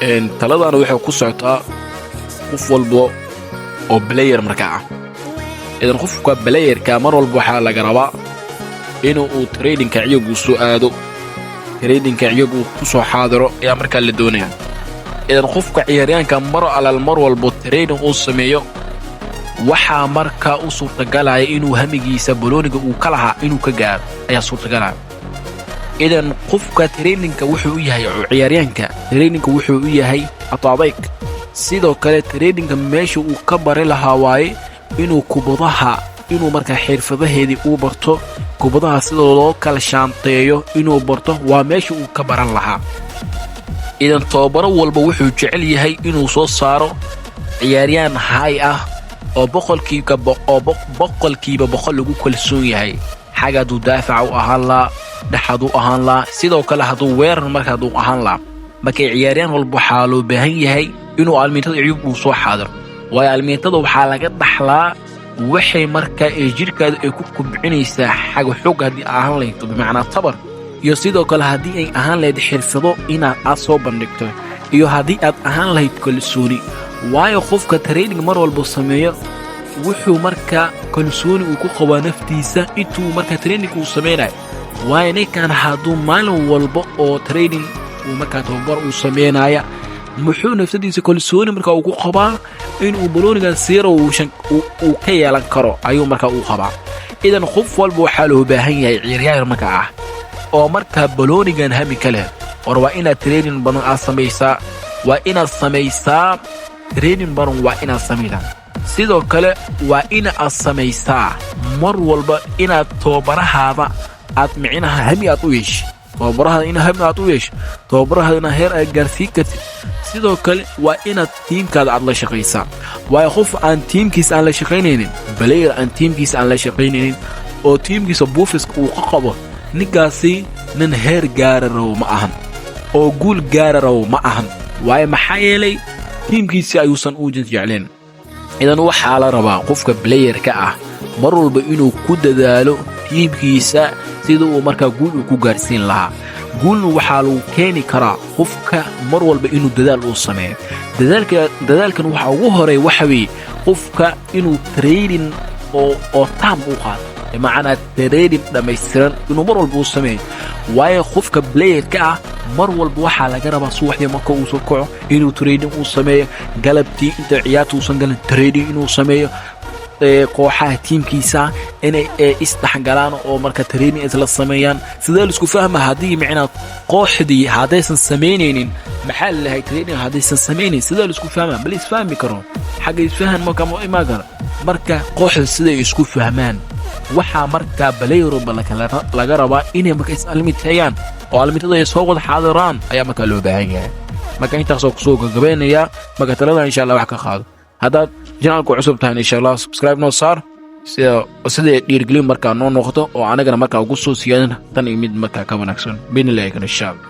Taladaana waxay ku socotaa qof walba oo player markaa ah. Idan qofka playerka mar walba waxaa laga rabaa inuu uu trainingka ciyagu soo aado, trainingka ciyagu ku soo xaadiro ayaa markaa la doonaya. Idan qofka ciyaaryaanka mar alal mar walbo training uu sameeyo, waxaa markaa u suurtagalaya inuu hamigiisa bolooniga uu ka lahaa inuu ka gaaro ayaa suurtagalaya. Idan qofka trainingka wuxuu u yahay ciyaaryaanka, trainingka wuxuu u yahay adayg. Sidoo kale trainingka meesha uu ka bari lahaa waaye inuu kubadaha, inuu markaa xirfadaheedii uu barto, kubadaha sida loo kala shaanteeyo inuu barto, waa meesha uu ka baran lahaa. Idan tababaro walba wuxuu jecel yahay inuu soo saaro ciyaaryaan high ah oo 100% lagu kalsoon yahay, xag hadduu daafaca u ahaan lahaa, dhex hadduu ahaan lahaa, sidoo kale hadduu weerar marka hadduu ahaan lahaa. Marka ciyaaryaan walba waxaa loo baahan yahay inuu almiintada ciyub uu soo xaadiro, waayo almiintada waxaa laga dhaxlaa, waxay markaa ee jidhkaada ay ku kubcinaysaa xaga xoog haddii ahaan lahayd, bimacnaa tabar, iyo sidoo kale haddii ay ahaan lahayd xirfado inaad aad soo bandhigto, iyo haddii aad ahaan lahayd kalsooni. Waayo qofka training mar walba sameeyo wuxuu markaa kalsooni uu ku qabaa naftiisa intuu markaa training uu samaynayo. Waayo ninkan hadduu maalin walba oo training uu markaa tababar uu sameynaya, muxuu nafsadiisa kalsooni markaa uu ku qabaa inuu baloonigan siiro uu ka yeelan karo ayuu markaa uu qabaa. Idan qof walba waxaa loo baahan yahay ciyaaryahan markaa ah oo markaa baloonigan hami ka leh, war waa inaad training badan aad samaysaa, waa inaad samaysaa training badan, waa inaad samaysaa. Sidoo kale waa in aad samaysaa mar walba inaad tababarahaada aad micnaha hami aad u yeesho, tababarahaada ina hami aad u yeesho, tababarahaada inaad heer aad gaarsiin kartid. Sidoo kale waa inaad teamkaada aad la shaqaysaa. Waayo qof aan teamkiisa aan la shaqaynaynin, player aan teamkiisa aan la shaqaynaynin oo teamkiisa buufiska uu ka qabo, ninkaasi nin heer gaara rabo ma ahan oo guul gaara rabo ma ahan. Waayo maxaa yeelay teamkiisii ayuusan u jecleen. Idan waxaa la rabaa qofka playerka ah mar walba inuu ku dadaalo teamkiisa sida uu markaa guul uu ku gaarsiin lahaa. Guulna waxaa lagu keeni karaa qofka mar walba inuu dadaal uu sameeyo. Dadaalkan waxaa ugu horeey waxa weeye qofka inuu training oo taam u qaato, bimacnaa training dhammaystiran inuu mar walba uu sameeyo. Waayo qofka playerka ah mar walba waxaa laga rabaa subaxdii marka uu soo kaco inuu training uu sameeyo, galabtii inta ciyaarta uusan galin training inuu sameeyo, kooxaha teamkiisa inay isdhexgalaan oo marka training isla sameeyaan. Sidee laisku fahma haddii micnaa kooxdii haddaysan samaynaynin, maxaa lalahay, training haddaysan samaynayn, sidee laisku fahma? Bal isfahmi karo xagga isfahan marka ma imaan karo. Marka kooxda siday isku fahmaan, waxaa markaa playeroba laga rabaa inay marka is almiteeyaan oo almitada ay soo wada xaadiraan ayaa markaa loo baahan yahay. Marka intaasoo kusoo gabagabeynayaa. Marka talada insha Allah wax ka qaado. Haddaad channelku cusub tahay, insha Allah subscribe noo saar, sida siday dhiirgelin markaa noo noqoto oo anagana markaa ugu soo siyaadin tan iyo mid markaa ka wanaagsan biidnillahi kan insha Allah.